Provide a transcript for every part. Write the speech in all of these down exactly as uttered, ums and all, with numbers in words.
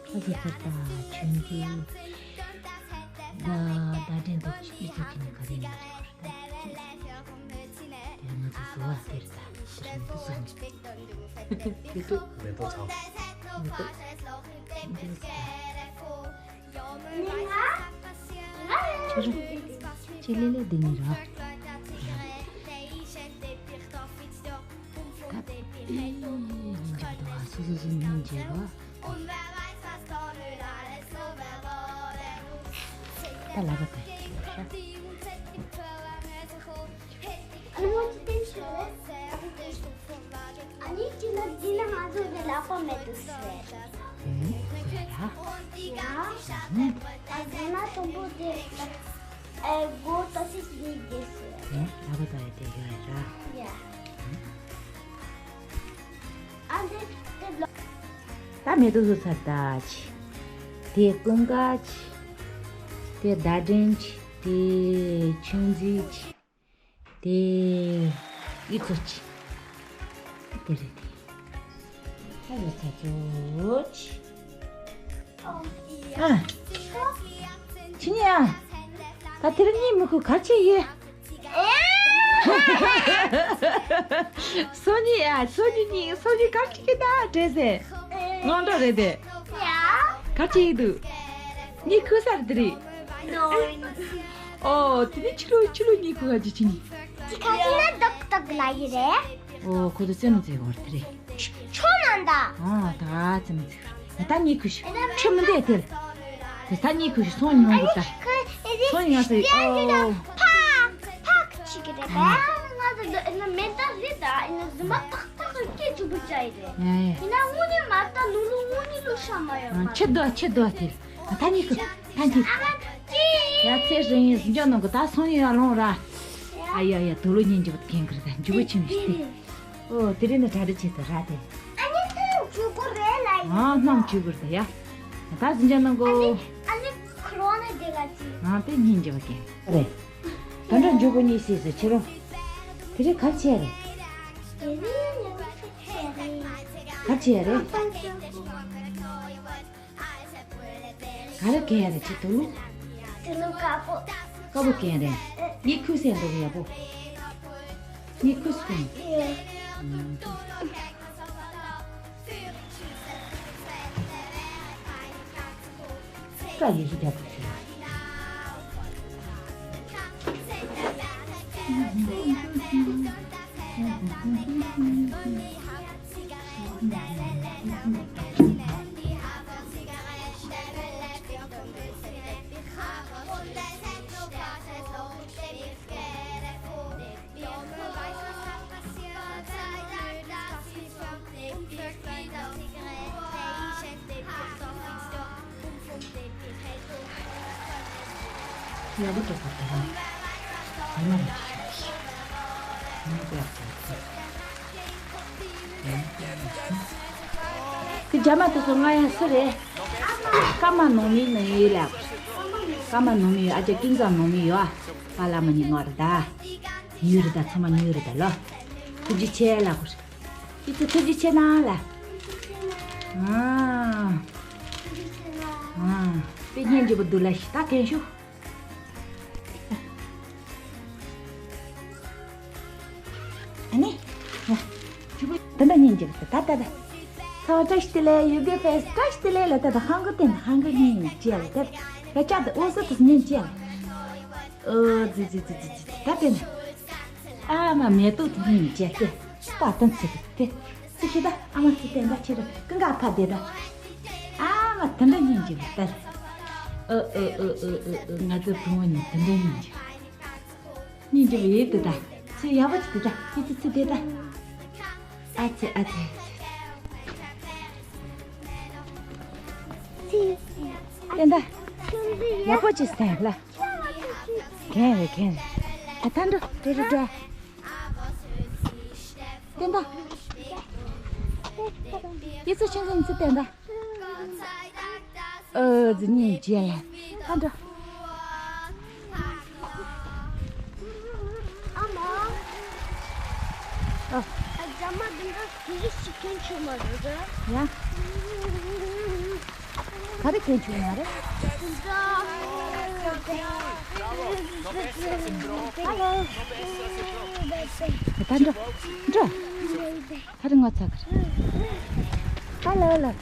ཨ་ཙི་ཙི་ད་ཆུང་ཆུང་ད་ད་དྲན་དུ་ཅི་ཙི་ཅི་ནས་ག་རེ་ཡིན་ན་རེད་བ། དེ་ང་ཚོ་བཟོ་བ་དེར་ད་དེར་མི་འདུག་བཟོ་མི་འདུག་མེ་ཏོག་ཚང་མེ་ཏོག་ཁྱེད་རང་ཅི་ལེ་ལེ་འདི་ནི་ར། ད་ཨེ་ཡིན་ཅག་ཏུ་ཧ་སོ་སོ་སོ་ཉིན་བྱེད་པ། ད་ལ་བ་དེ། ཨ་ནི་ང་ཚོ་ཏེམ་ཤོད་རེད། ཨ་ནི་ཅི་ན་འདི་ན་ང་ཚོ་གི་ལག་པ་མེད་དུ་ཟེར། ཨུམ། ཟེར་ཡ། ཡ། ཨུམ། ཨ་ཟེར་ན་དང་པོ་དེ་ཨེ་སྒོ་ཏོ་སི་ཟེར་གི་ཟེར། ཨུམ། ལག་པ་ཏོ་ཡ་དེ་ཡོད་ར། ཡ། ཨུམ། ཨ་འདི་དེ་ལོ། ད་མེ་ཏོག་བཟོ་ཚར་ད་ཆི། དེ་ཀུན་དགའ་ཆི། དེ་ཟླ་སྒྲོན་ཆི། དེ་ཆུང་འཛིན་ཆི། དེ་ཡིག་ཚོ་ཆི། དེ་རེད་དེ། ད་བཟོ་ཚར་ཚོ་ཆི། ཨ། ཆི་ནི་ཨ། ད་དེ་རིང་གཉིད་མི་ཁུག་ག་རེ་བྱས་ཡོད། སོ་གཉིས་ཨ། སོ་གཉིས་གཉིད། སོ་གཉིས་ག་རེ་བྱེད་ཀྱི་ད་བྲེལ་ཟེ། དངངས་སྐྲག་རེད་དེ། ག་རེ་བྱེད་ཀྱི་འདུག་གཉིད་ཁུག་ས་རེད་དེ་རེད། ཨོ་དེ་ནི་ཕྱི་ལོགས་ཕྱི་ལོགས་གཉིད་ཁུག་ག་ཅི་ཆི་ནི། ཅི་ཁ་ཅི་ན་ཏོག་ཏོག་ལ་ཡི་རེད། ཨོ་ཁོ་ཚོ་རྩེད་མོ་རྩེ་གི་ཡོད་རེད་དེ་རེད། ཆོ་ན་ད། ཨ་ད་རྩེད་མོ་རྩེ་གི་ཡོད་རེད། ད་གཉིད་ཁུག་ཤོག་ཁྲིད་མི་འདུག་དེར། དེ་ད་གཉིད་ཁུག་ཤོག་སོང་མྱོང་གི་ད། སོང་ཡོང་ཟེར། ཨོ། ཕ་ཕ་ཁ་ཅིག་རེད་པས། ང་ཚོ་འདི་ཨེ་ན་མེ་མདའ་རེད་ད། ཨེ་ན་རྫུན་མ་ཏག་ཏག་གི་སྐད་ཅིག་པུ་བྱ་ཡི་རེད། ཡ་ཡ། ཡིན་ན་དངོས་གནས་མ་ད་ནུ་ལུ་དངོས་གནས་ལུ་ཤ་མ་ཡོང་མ། ཆེ་དོ་ཆེ་དོ་དེར། ད་གཉིད་ཁུག་ད་གཉིད་ཁུག་ཡ་ཚེ་རིང་ཡིན་ཟིན་ཅོག་ནང་གི་ད་སོང་ཡོང་ཡ་ལོང་ར། ཨ་ཡ་ཡ་དུ་ལུ་ཉིན་འཇིབ་གན་གི་རེད་ད་འཇུ་བ་ཆིམ་ཞིག་དེ། ཨོ་དེ་རིང་ནི་གྲ་སྒྲིག་བྱེད་དུ་ར་དེ། ཨ་ནི་ཐུག་བཅུག་གི་རེད་ལ་ཡིན། ཨ་སྣང་བཅུག་གི་རེད་ཡ། ད་ཟིན་ཅོག་ནང་གོ། ཨ་ནི་ཨ་ནི་ཁོ་རང་ནི་དེ་ག་ཅི། ཨ་དེ་ཉིན་འཇིབ་གན་རེད། ད་འདྲ་འཇུ་བ་གཉིས་ཤིག་ཟེར་ཁྱེད་རང་། དེ་རིང་ག་རེ་བྱས་རེད། དེ་རིང་ཡང་ཆེ་རེད། ག་རེ་བྱས་རེད། ག་རེ་གན་རེད་ཁྱེད་དུ་ལུ། དུ་ལུ་དཀར་པོ། དཀར་པོ་གན་རེད། གཉིད་ཁུག་སེ་འདུག་ཡག་པོ། གཉིད་ཁུག་སོང་། སྐྲ་ཡི་རི་རྒྱབ་པ་ཞིག་ཡག་པོ་འགྲོ་དགོས་ད་རང་། ཡིན་ན་རེད་ཤག་ཤག་ཡིན་པས་ཀྱང་ཚེ། དེ་རྒྱ་མ་དེ་ཚོ་ང་ཡང་སུ་རེད། ཀརྨ་ནང་མི་ནང་ཡོད་ལ། ཀརྨ་ནང་མི་ཡོད། ཨ་ཅག་ཀུན་བཟང་ནང་མི་ཡོད་ཨ། པཱ་ལགས་མ་གཉིས་ང་རེད་ད། ཉུལ་རེད་ད། ཚང་མ་ཉུལ་རེད་ད་ལོ། ཐུགས་རྗེ་ཆེ་ལ་གོ། ཁྱེད་ཚོ་ཐུགས་རྗེ་ཆེ་གནང་ལ། ཨ། ཨ། དཔེ་སྙིང་རྗེ་པོ་འདུག་ལ་ཤི་ད་གན་ཤུ། ཨ་ནི། ཡ། ཇུ་བུ། ད་ད་སྙིང་རྗེ་པོ་ད་ད་ད། ཚ་བ་བཀྲ་ཤིས་བདེ་ལེགས། ཡུ་གེ་ཕེ་སི་བཀྲ་ཤིས་བདེ་ལེགས་ལ་ད་ད་ཧང་གོ་བསྟན་ཧང་གོ་སྙིང་རྗེ་ལ་ད། ད་ཅག་ད་འོ་ས་ད་སྙིང་རྗེ་ལ། ཨོ་ཙི་ཙི་ཙི་ཙི་ཙི་ད་བསྟན། ཨ་མ་མེ་ཏོག་དེ་ཉིན་བྱས་ཏེ་ད་ལྟ་ཚིག་དེ་ཚིག་ཤི་ད་ཨ་མ་ཚིག་དེ་འདྲ་ཁྱེད་རང་ཀུན་དགའ་ཕ་དེ་ད། ཨ་མ་དེ་འདྲ་ཉིན་གྱི་ལྟར། ཨ་ཨ་ཨ་ཨ་ཨ་ང་ཚོའི་བུ་མོ་ཉིན་དེ་འདྲ་ཉིན་གྱི་ཉིན་གྱི་བེ་དེ་ད་ཚེ་ཡག་པོ་ཅིག་དེ་ད་ཁྱེད་ཚོ་ཚེ་དེ་ད། ཨ་ཚེ་ཨ་ཚེ། དེ་ད་ཡག་པོ་ཅིག་སྟན་ལ། གན་རེད་གན་རེད། ད་ད་འགྲོ་འགྲོ་འགྲོ་འགྲོ། བསྟན་ད། ཡིག་ཚོ་ཆུང་ཆུང་ཚོ་བསྟན་ད། ཨོ་ཙི་ཉིན་བྱས་ལ། ད་འགྲོ། ཨ་མ། ཨ། ཨ་རྒྱ་མ་འདི་འདྲ་དེ་རིགས་ཤིག་གན་ཆུ་མ་རེད་ད། ཡ། ག་རེ་གན་བྱུང་ན་རེད། ཧ་ལོ། ད་འགྲོ། འགྲོ། ད་རེ་ངོ་ཚ་གི་རེད། ཧ་ལོ་ལ།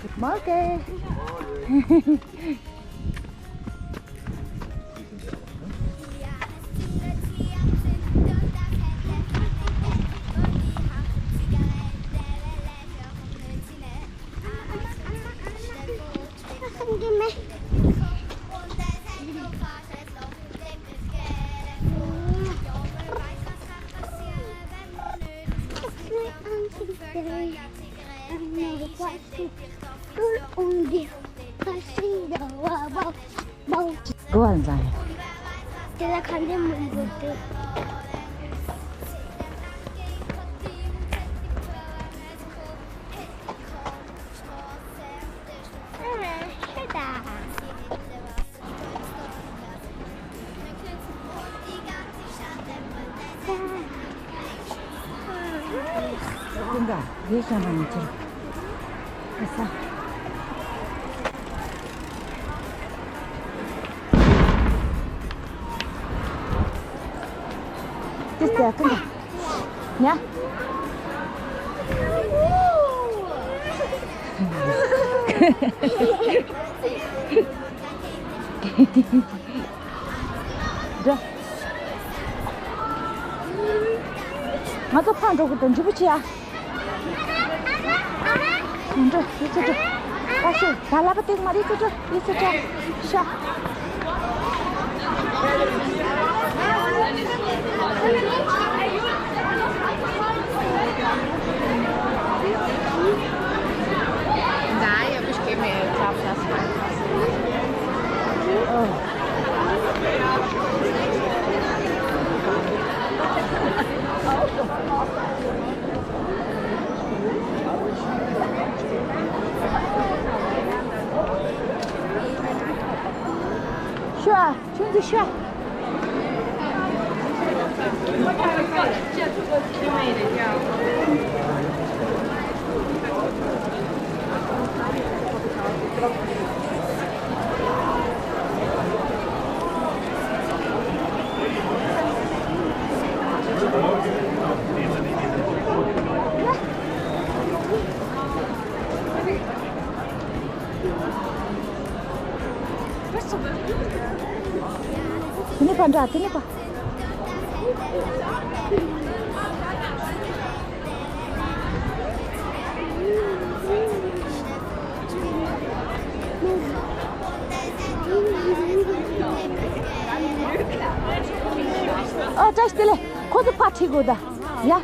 Good morning. གོ་བ་ལ་འཛིན་ཡོད། དེ་ལ་ག་འདྲ་མི་འདུག་དེ། ཀུན་དགའ་རེ་ཞང་རང་ཡིན་ཚུལ། ཨ་ས། ཏི་སྟེ་ཀུན་དགའ། ཉ། འགྲོ། ང་ཚོ་ཕར་འགྲོ་གི་འདུག་འཇུ་བུ་ཆེ་ཨ། འགྲོ་ཡི་ཚོ་འགྲོ། ཨ་ཤེ་ད་ལ་པ་སྟེང་མ་རི་ཚོ་འགྲོ་ཡི་ཚོ་འགྲོ། ཤ། ཤ། ཁྱོད་ཚོ་ཤ། དེ་ནས་ཕར་འདྲ། དེ་ནས་ཕར། ཨོ་བཀྲ་ཤིས་བདེ་ལེགས། ཁོ་ཚོ་ཕར་ཁྲིད་དགོས་ད། ཡ།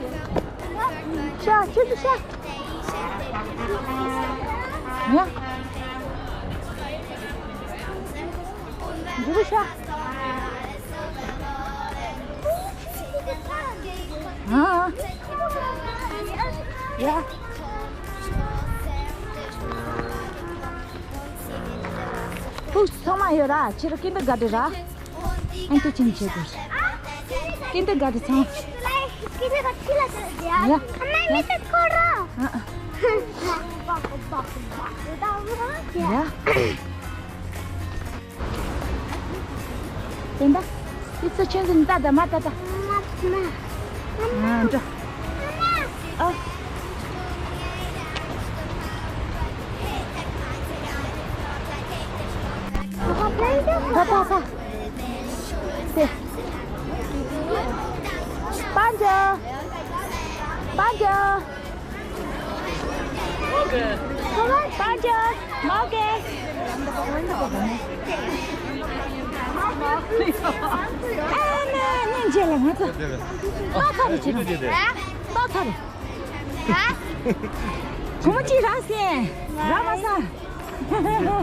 ཤ། ཁྱོད་ཚོ་ཤ། ཡ། འཇུ་རུ་ཤ། ཨ། ཡ། ཕུགས་ཚང་མ་ཡོད་ར། ཁྱེད་རང་ཀིན་ཌར་གྷར་ཌེན་ར། ཨན་ཏི་ཅིན་བྱེད་དགོས། ཀིན་ཌར་གྷར་ཌེན་ཚང་། ཡ། ཡ། ཨ། ཡ། དེ་འདྲ། དེ་ཚོ་ཁྱོད་ཚོ་ནི་ད་ད་མ་ད་ད། ཨ་འགྲོ། ཨ། ད་ད་ད། དེ། པ་འཇོ། པ་འཇོ། པ་འཇོ། མོ་གེ། ཨ་ནི་ནི་འཇལ་ལ་ང་ཚོ། ཏོག་ཚ་རེ་བྱེད་རོགས། ཏོག་ཚ་རེ། ཧ། གོང་མ་ཅི་རག་སེ། རག་མ་ས། ཧ་ལོ།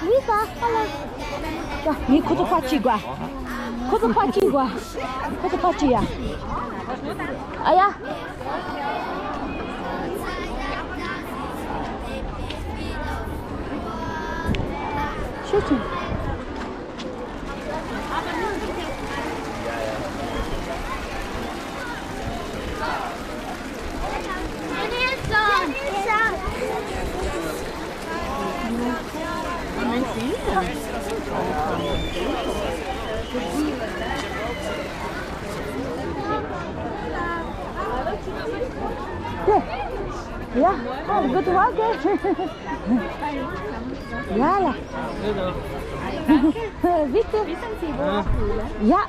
ལི་ས། ཧ་ལོ། ཡ། ངས་ཁོ་ཚོ་ཕར་ཁྲིད་དགོས། ཁོ་ཚོ་ཕར་ཁྲིད་དགོས། ཁོ་ཚོ་ཕར་ཁྲིད་ཡ། ཨ་ཡ། ཤེས་སོང་། Ja, guten Morgen. Ja, la. Bitte. Ja.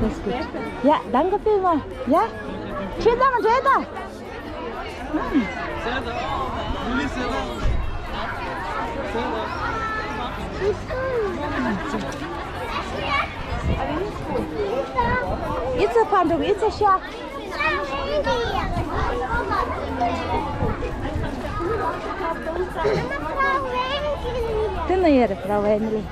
Das ist gut. Ja, danke vielmals. Ja. Tschüss, danke, tschüss. It's a panduk, it's a shark. དེ་ནི་ཡར་Frau Weinli.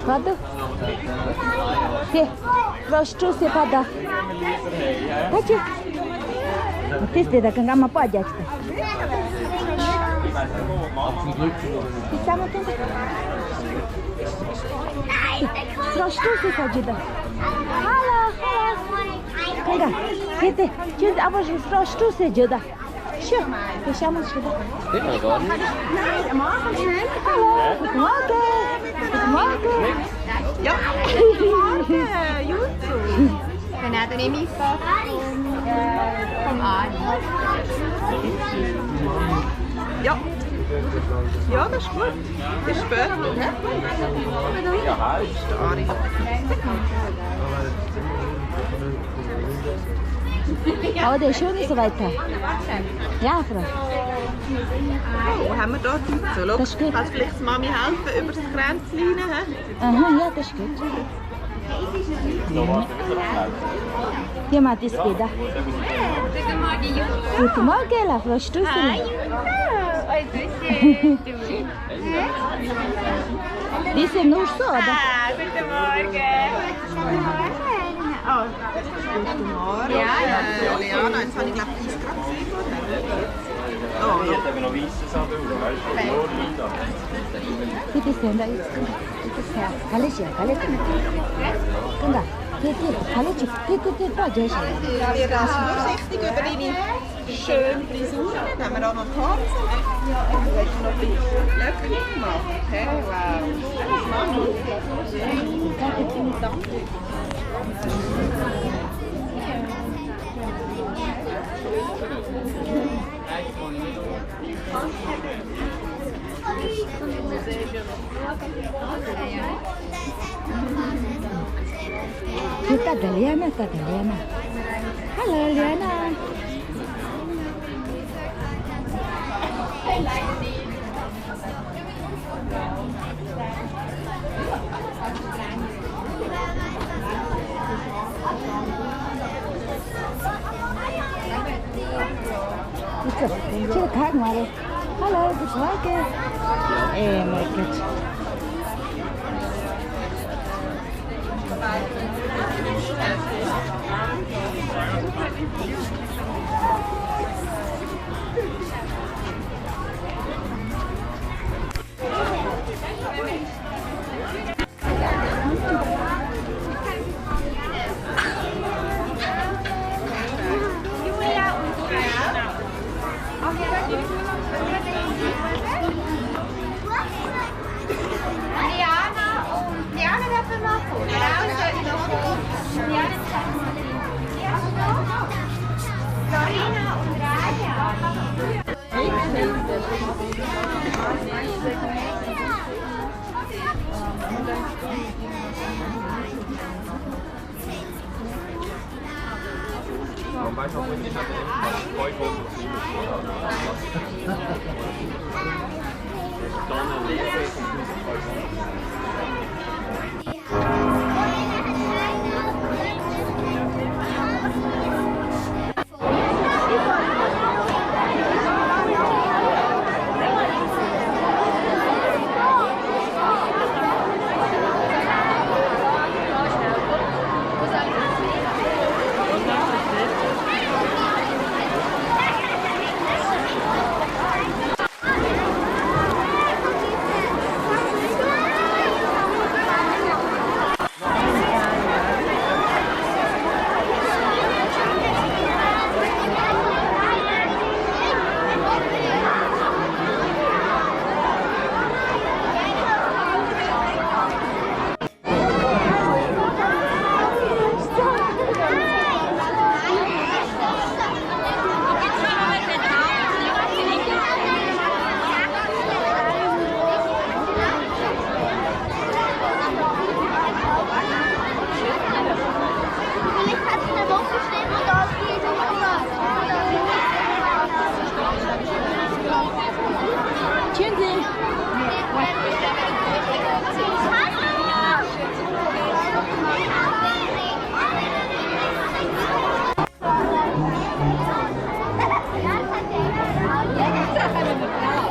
Warte. Hier, Frau Strusse, Vater. Warte. Das ist der, der kann mal paar Jahre. Ich sag mal, Frau Strusse, Vater. Hallo, hallo. Guck mal, bitte. Tschüss, aber Frau Strusse, Judah. Schön. Ich schau mal, Judah. Sieht man gar nicht. Hallo, guten Morgen. Guten Morgen. Ja, guten Morgen, Jutsu. Genau, dann nehme ich das vom, äh, vom Adi. Ja. Ja, das ist gut. Bis später, ne? Ja, hi. Ist der Adi. Oh, der ist schon so weiter. Ja, Frau. Oh, wo haben wir da Jutsu? Schau, das ist gut. Kannst du vielleicht Mami helfen, über das Kränzchen, hä? Aha, ja, das ist gut. Hier, Mathis, geht da. Guten Morgen, Jutsu. Guten Morgen, la Frau Strusse. Hi, Jutsu. Oi, grüß dich. Du. Hä? Die sind nur so, oder? Ah, guten Morgen. Oh. Guten Morgen. Ja, ja. Äh, Leana, jetzt habe ich, glaube ich, gerade gesehen. Oh, ja. Bitte schön, da ist, bitte sehr. Kann ich ja, kann ich ja. Guck mal, hier, hier, kann ich, hier, hier, hier, da, ja, ja. Wir sind vorsichtig über deine schönen Frisuren, haben wir auch noch Kerzen. Willst du noch ein bisschen Löckchen machen? Hey, wow. Danke, danke. Tata Liana, Tata Liana. Hello, Liana. It's a, it's a card, Mare. Hello, good morning. Eh, my God. Liana und Liana, der Firma. Liana, der Firma. Liana, der Firma. Karina und Raya.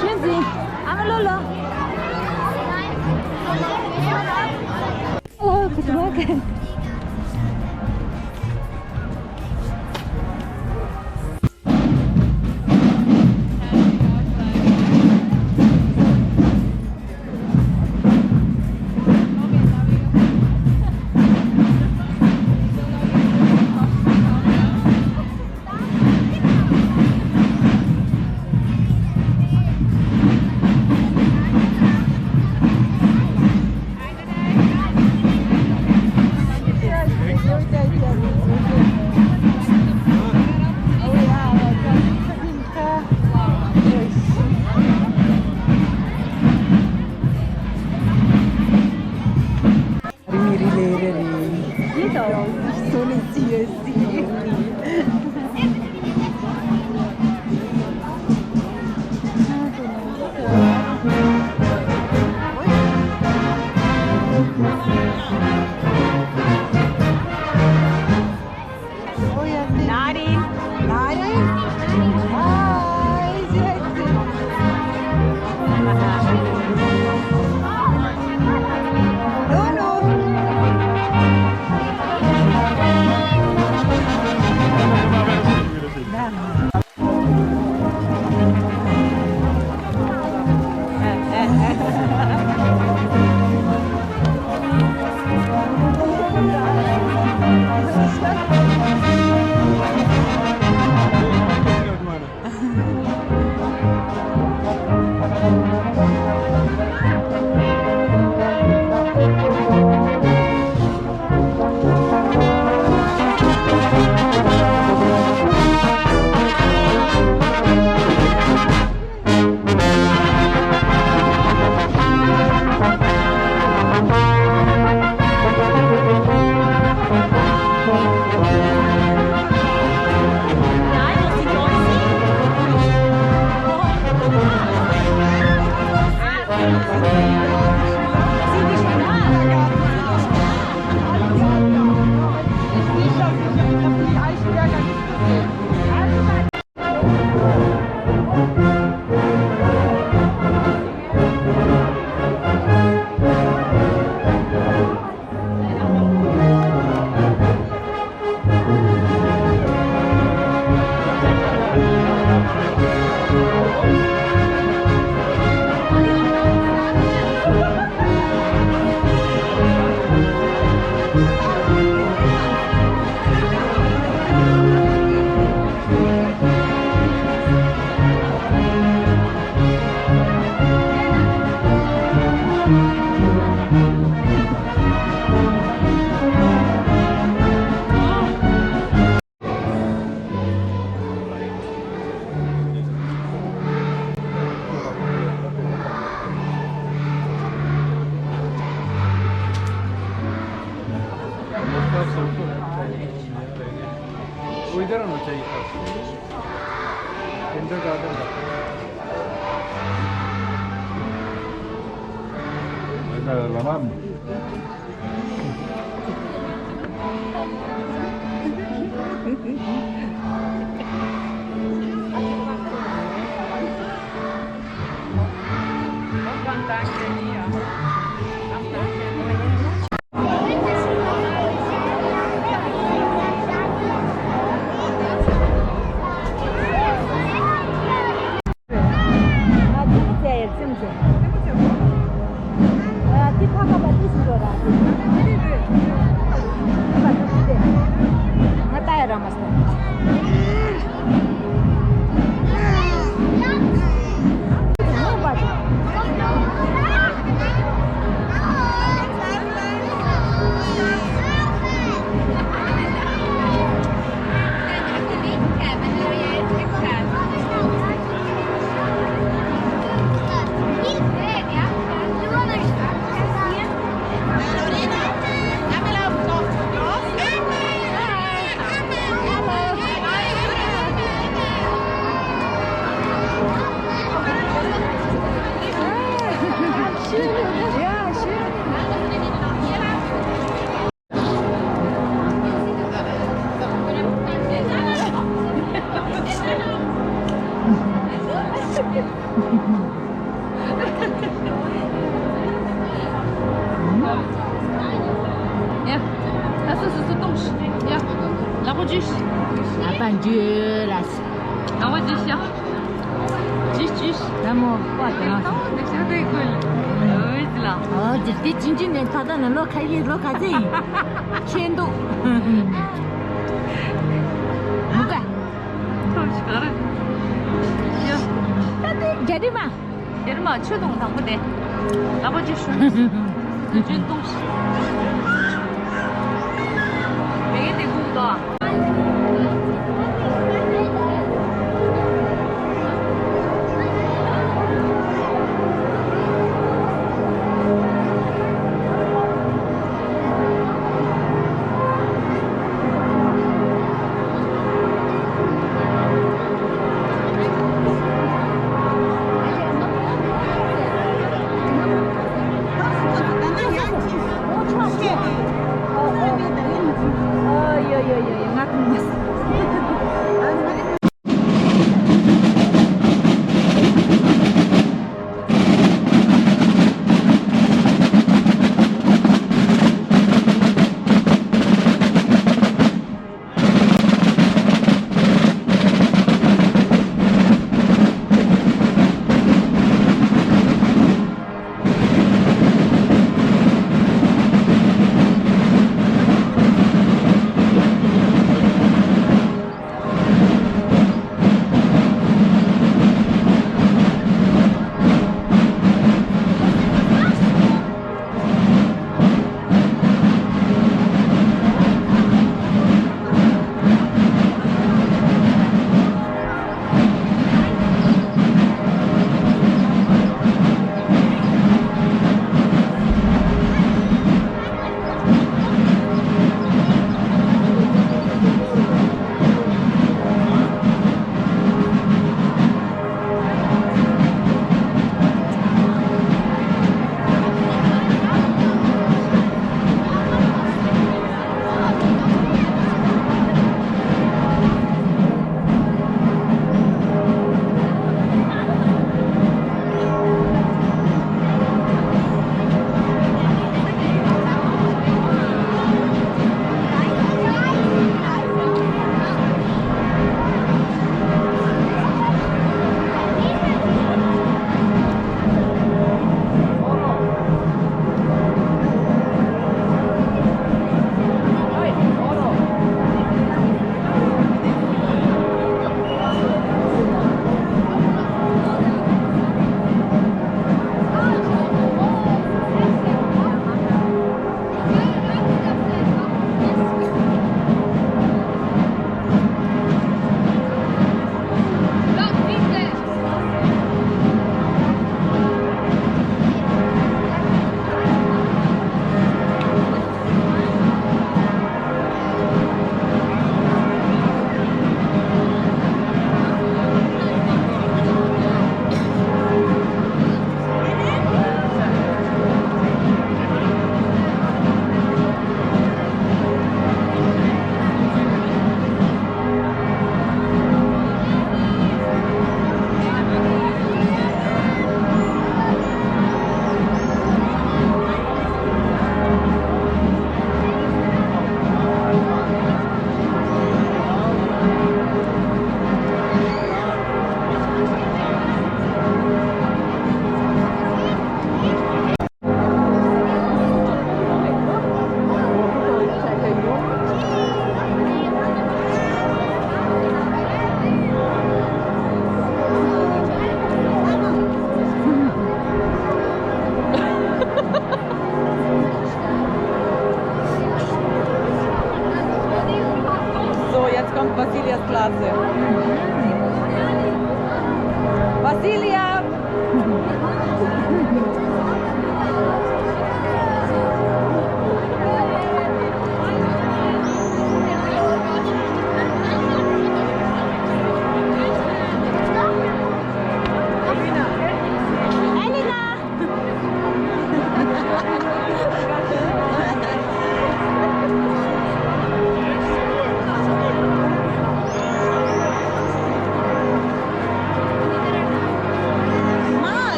ཁྱོད་འཛིན། ཨ་མ་ལོ་ལོ། ཨོ། གུ་དུ་བ་གན། རི་མི་རི་ལེ་རེ་རེ། ཡིན་ད། སོ་ནི་ཅི་ཡོད་སི། Nari. Nari. Hi, Jesse. No, no. ཡ། ད་སོ་སོ་སོ་གཏོང་ཤིག་ཡ། ལག་པ་འཇུས་ཤིག་ལག་པ་འཇུས་ལ། ལག་པ་འཇུས་ཤིག་ཇུས་ཇུས། ད་མོ་པ་དང་། ད་མོ་འདི་ཤ་དེ་ཀོལ། འོ་ཙི་ལ། ཨོ་ཙི་དེ་ཅིན་ཅིན་ནས་ད་ལྟ་ནས་ལོ་ཁ་ཡི་ལོ་ག་ཚེ་ཡིན། ཆེན་འདུག་མུ་ག་ཐོབ་ཤིག་ག་རེ། ཡ། ད་དེ་རྒྱ་རི་མ། རྒྱ་རི་མ་ཆོས་དུང་དང་པོ་དེ། ལག་པ་ཅིག་ཞུ། དུས་རྒྱུན་གཏོང་ཤིག་མེ་དེ་གུག་དོ།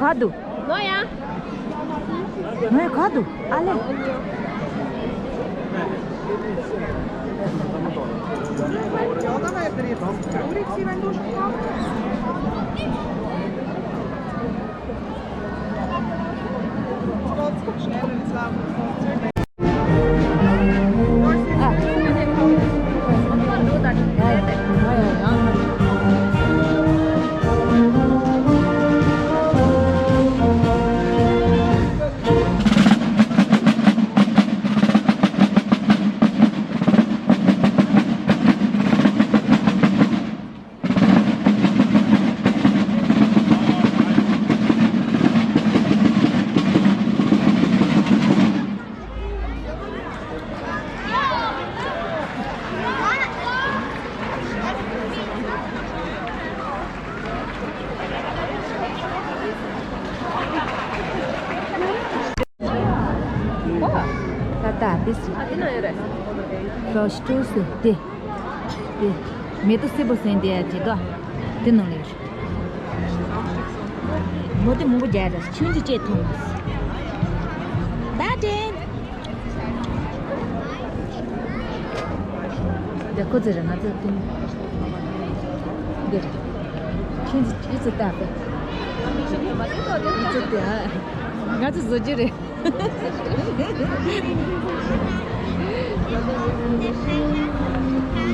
ག་འདུག་ནོ་ཡ། ནོ་ཡ་ག་འདུག་ཨ་ལེ། ད་ད་དེ་སི། ཨ་དེ་ན་ཡོད་རེད། ཁྱོད་སྤྲོ་སི་དེ། དེ། མེ་ཏོག་སེར་པོ་སེན་དེ་ཡ་ཇི་དོ། དེ་ནང་ལས། མོ་དེ་མང་པོ་རྒྱག་རེད། ཆུང་ཆུང་བཅད་ཐུབ་མ་སོང་། ད་དྲན། འདི་ཁོ་ཚོ་རེད། ང་ཚོ་དེ་འདི་རེད། ཁྱེད་ཚོ་ཨི་ཚོ་ལྟ་བས། ཨི་ཚོ་དེ་ཨ། ང་ཚོ་བཟོ་རྒྱུ་རེད།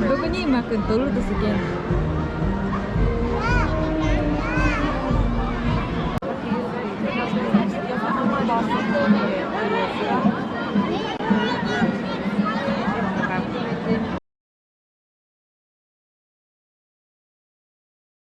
འདུག་གཉིས་མ་ཀུན་དོ་ལུ་དུ་སུ་ཀན།